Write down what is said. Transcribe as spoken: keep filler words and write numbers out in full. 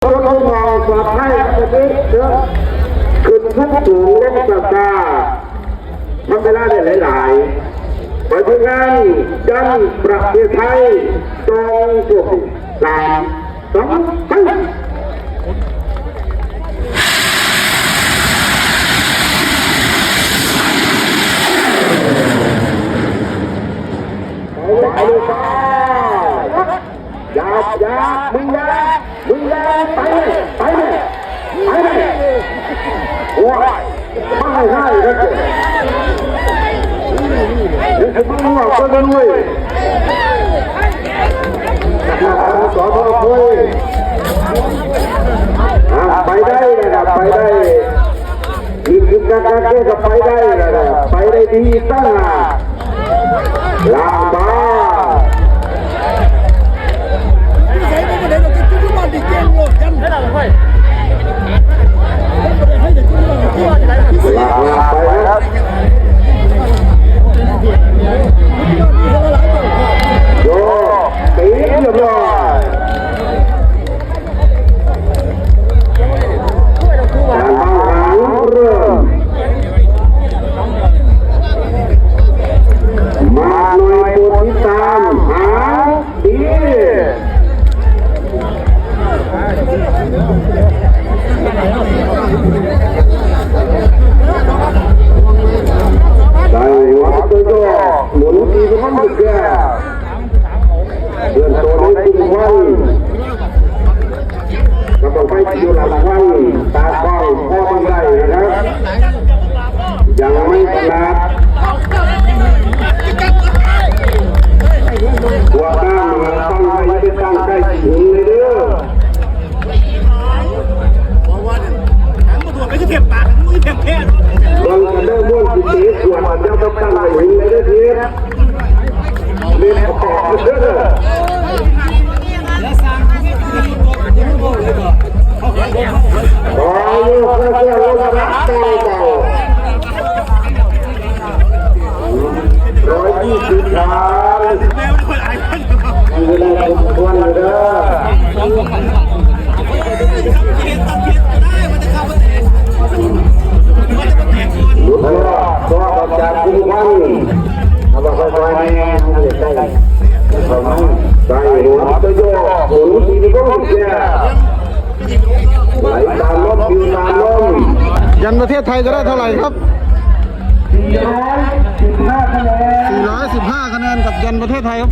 รถทดลองปลอดภัยครับวันนี้เด้อ ขึ้นทุกสูงลงต่ำๆ ทำเวลาได้หลายๆ ไปทีมงานยันประเทศไทย ตรงกลุ่มสาม สอง ไป ไปเลย ไปเลย อย่า อย่า มึงอย่า มึงอย่า ไปเลย ไปเลย ไปเลย โอ้ย ไม่ให้เลย เดี๋ยวจะต้องหลอกกันด้วย สอนอคุย อ่ะ ไปได้นะครับ ไปได้ มีคือการการเดินกับไปได้นะครับ ไปได้ดีตั้งหาก ลาบา ลากไปครับ โยก ตีเรียบร้อย การตั้งหางเริ่ม มาหน่อย โปรดติดตาม หาง ดี ได้หัวตัวโยก หมุนตีไปข้างหนึ่งแก้ว เดือนตัวนี้คุณวัน ก็ต้องไปอยู่หลังวัน ตากล้องพ่อมันได้นะครับ ยังไม่ถนัด ตัวตั้งมาตั้งไว้ ไม่ได้ตั้งใกล้ถึงเลยเด้อ เบิ่งกันเด้อ ม่วนสิเตะขวด เจ้าต้องตั้งไว้ถึงเลยเด้อเด้อ เล่นออกเด้อ ขออยู่เพื่อเพื่อลงมารับต่อเก่า ร้อยยี่สิบล้าน มีเวลาสมควรอยู่เด้อ หลุดรอด รอดออกจากกลุ่มควัน เอาไปค่อยๆแม่ มันจะใกล้เข้ามา ใส่หัวตะโยก หมุนทีนี้ก็หลุดเนี่ย ไหลตามลม ปิวตามลม ยันประเทศไทยจะได้เท่าไหร่ครับ สี่ร้อยสิบห้าคะแนน สี่ร้อยสิบห้าคะแนนกับยันประเทศไทยครับ